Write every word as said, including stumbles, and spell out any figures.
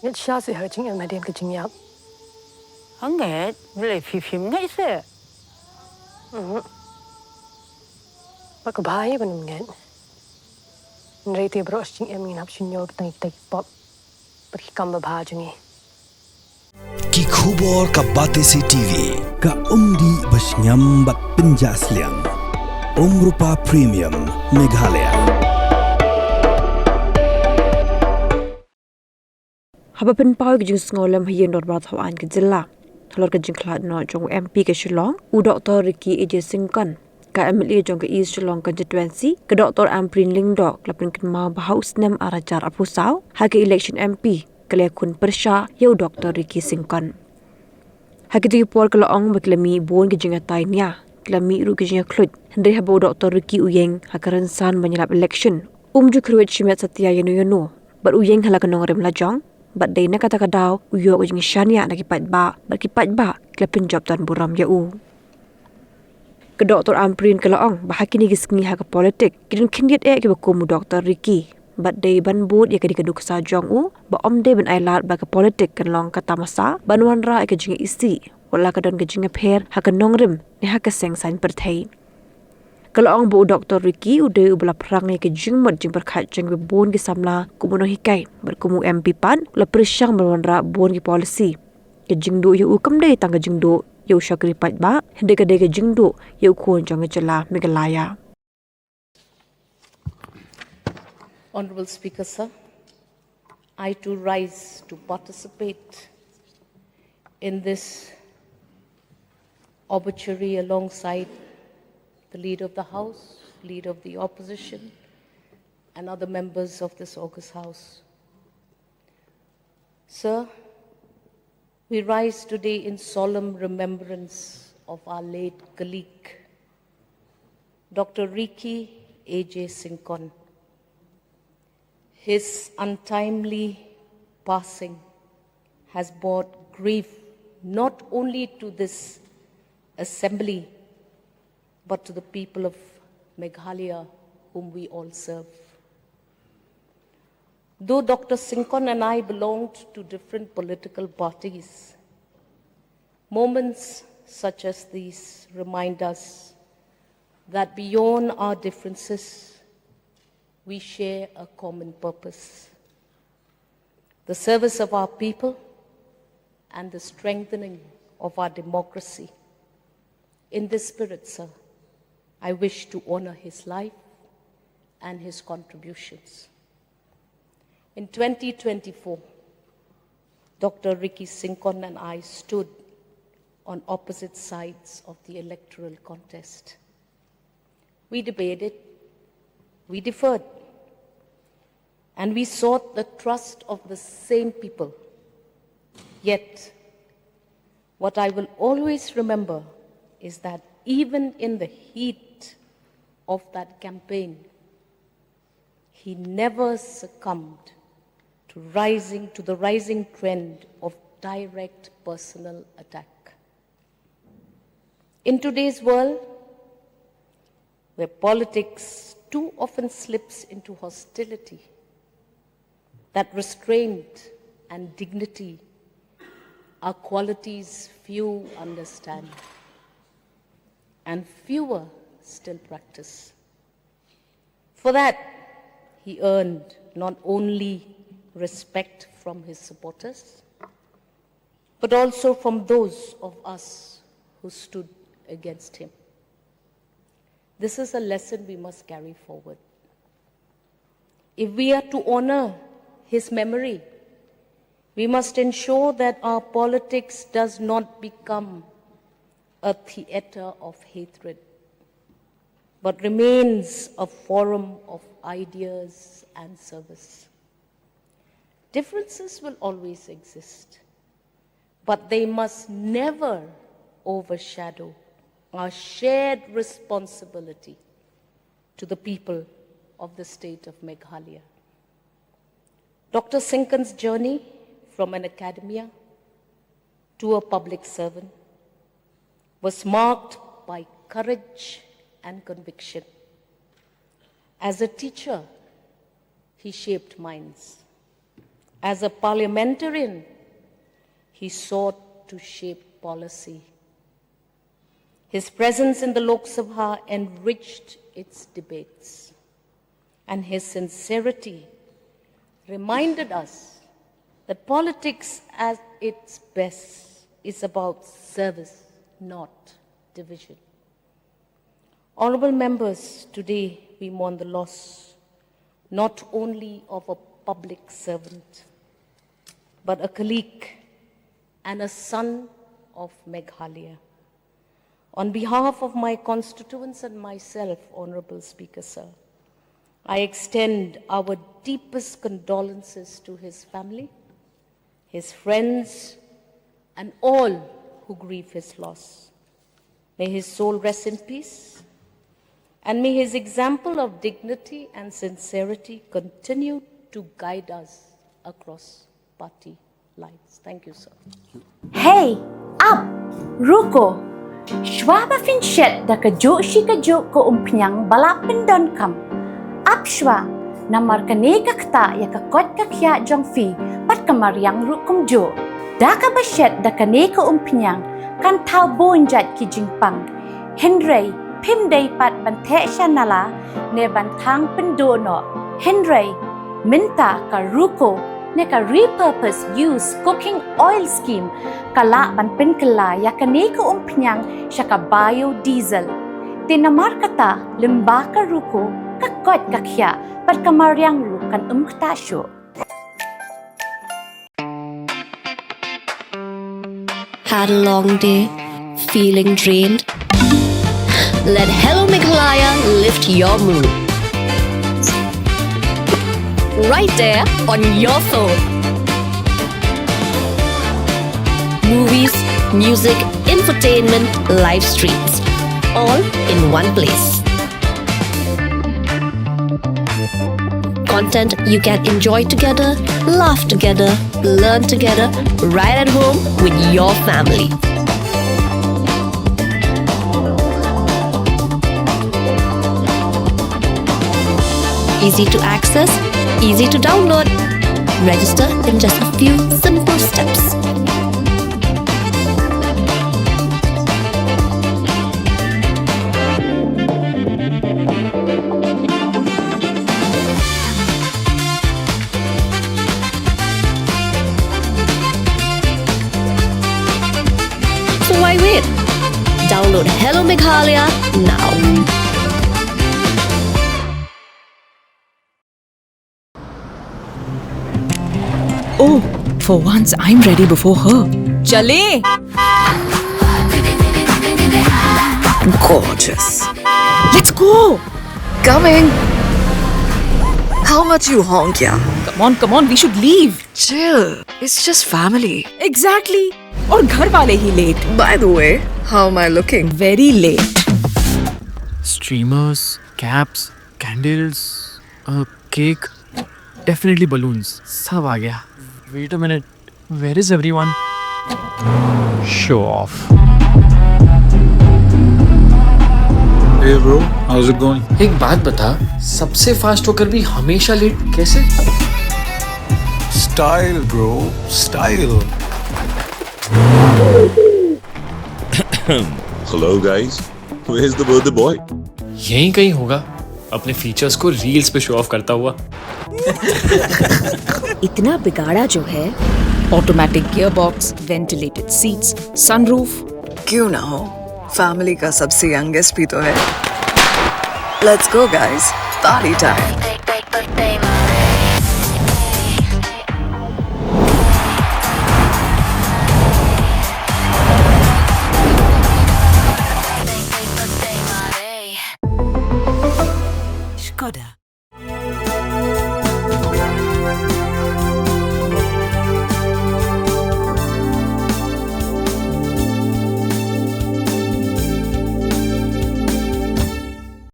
Ngeit sha se ha ka jingim hadien ka jingïap. Hangne, bele phi phim ngeit se. Mhm. Ba ka bha ïa ban ngeit. Hynrei te baroh shi jingim ngin hap shu ñiew kita kita ki pop bad ki kam babha jong ngi. Ki khubor ka Batesi T V, ka umdih ba shngiam bad pynjah sliang. Umrupa Premium, Meghalaya. Haba pynpaw ïa ka jingsngewlem ha ïing dorbar thawaiñ ka jylla halor ka jingkhlad noh jong u M P ka Shillong, u Doctor Ricky A J Syngkon, ka M L A jong ka East Shillong Constituency, ka Doctor Ampareen Lyngdoh, ka la pynkynmaw ba ha u snem ar hajar arphew saw, ha ka election M P, ka la ïakhun pyrshah ïa u Doctor Ricky Syngkon. Ha kito ki por ka la ong ba ki la mih bun ki jingïatai nia, ki la mih ruh ki jingïakhluit. Hynrei haba u Doctor Ricky u ïeng ha ka rynsan ban ïalap election, um ju kyrwit shimet satia ïano ïano, bad u ïeng ha la ka nongrim lajong, bad dei na kata ka daw u ïoh ka jingshaniah na ki paidbah, bad ki paidbah ki la pynjop don burom ïa u. Ka Doctor Ampareen ka la ong ba ha kine ki sngi ha ka politik, ki don khyndiat eh kiba kum u Doctor Ricky, bad dei ban bud ïa kane ka nuksa jong u, ba ym dei ban ailad ba ka politik kan long ka tamasa ban wanrah ïa ka jingïaisih, wat la ka don ka jingïapher ha ka nongrim ne ha ka seng saiñ pyrthei. Ka la ong ba u Doctor Ricky u dei uba la phrang ïa ka jingmut jingpyrkhat jong kiba bun ki samla kum u nonghikai, bad kum u M P pat u la pyrshang ban wanrah bun ki policy. Ka jingduh ïa u kam dei tang ka jingduh ïa u shakri paidbah, hynrei ka dei ka jingduh ïa u khun jong ka jylla Meghalaya. Honorable Speaker, sir, I too rise to participate in this obituary alongside the Leader of the House, Leader of the Opposition, and other members of this august House. Sir, we rise today in solemn remembrance of our late colleague, Doctor Ricky A J Syngkon. His untimely passing has brought grief not only to this assembly, but to the people of Meghalaya whom we all serve. Though Doctor Syngkon and I belonged to different political parties, moments such as these remind us that beyond our differences, we share a common purpose: the service of our people and the strengthening of our democracy. In this spirit, sir, I wish to honor his life and his contributions. In twenty twenty-four, Doctor Ricky Syngkon and I stood on opposite sides of the electoral contest. We debated, we differed, and we sought the trust of the same people. Yet, what I will always remember is that even in the heat of that campaign, he never succumbed to rising, to the rising trend of direct personal attack. In today's world, where politics too often slips into hostility, that restraint and dignity are qualities few understand and fewer still practice. For that, he earned not only respect from his supporters, but also from those of us who stood against him. This is a lesson we must carry forward. If we are to honor his memory, we must ensure that our politics does not become a theater of hatred, but remains a forum of ideas and service. Differences will always exist, but they must never overshadow our shared responsibility to the people of the state of Meghalaya. Doctor Syngkon's journey from an academia to a public servant was marked by courage and conviction. As a teacher, he shaped minds. As a parliamentarian, he sought to shape policy. His presence in the Lok Sabha enriched its debates, and his sincerity reminded us that politics at its best is about service, not division. Honorable members, today we mourn the loss not only of a public servant, but a colleague and a son of Meghalaya. On behalf of my constituents and myself, Honorable Speaker, sir, I extend our deepest condolences to his family, his friends, and all who grieve his loss. May his soul rest in peace, and may his example of dignity and sincerity continue to guide us across party lines. Thank you, sir. Hei, ap, ruko. Shuwa ba phin shet da kajuh shi kajuh ka umphniang ba la pyndonkam, ap shuwa, namar kane ka ktah ïa ka koit ka khiah jong phi bad ka mariang ruh kumjuh. Da kaba shet da kane ka umphniang kan thaw bun jait ki jingpang. Hynrei phim dei pat ban theh sha nala ne ban thang pynduh noh. Hynrei mynta ka ruko ne ka repurpose use cooking oil scheme ka lah ban pynkylla ïa kane ka umphniang sha ka biodiesel. Te namar kata, lyngba ka ruko, ka koit ka khiah bad ka mariang ruh kan ym ktah shuh. Had a long day? Feeling drained? Let Hello Meghalaya lift your mood. Right there on your phone. Movies, music, entertainment, live streams, all in one place. Content you can enjoy together, laugh together, learn together, right at home with your family. Easy to access, easy to download. Register in just a few simple steps. So why wait? Download Hello Meghalaya now. Oh, for once I'm ready before her. चलें। Gorgeous. Let's go. Coming. How much you honk, yeah? Come on, come on, we should leave. Chill. It's just family. Exactly. और घर वाले ही late. By the way, how am I looking? Very late. Streamers, caps, candles, a cake, definitely balloons. सब आ गया. Wait a minute. Where is everyone? Show off. Hey bro, how's it going? एक बात बता, सबसे फास्ट होकर भी हमेशा लेट कैसे? Style bro, style. Hello guys, where's the birthday boy? यहीं कहीं होगा, अपने फीचर्स को रील्स पे शो ऑफ करता हुआ. इतना बिगाड़ा जो है. Automatic gearbox, ventilated seats, sunroof. क्यों ना हो, फैमिली का सबसे यंगेस्ट भी तो है. Let's go guys, party time.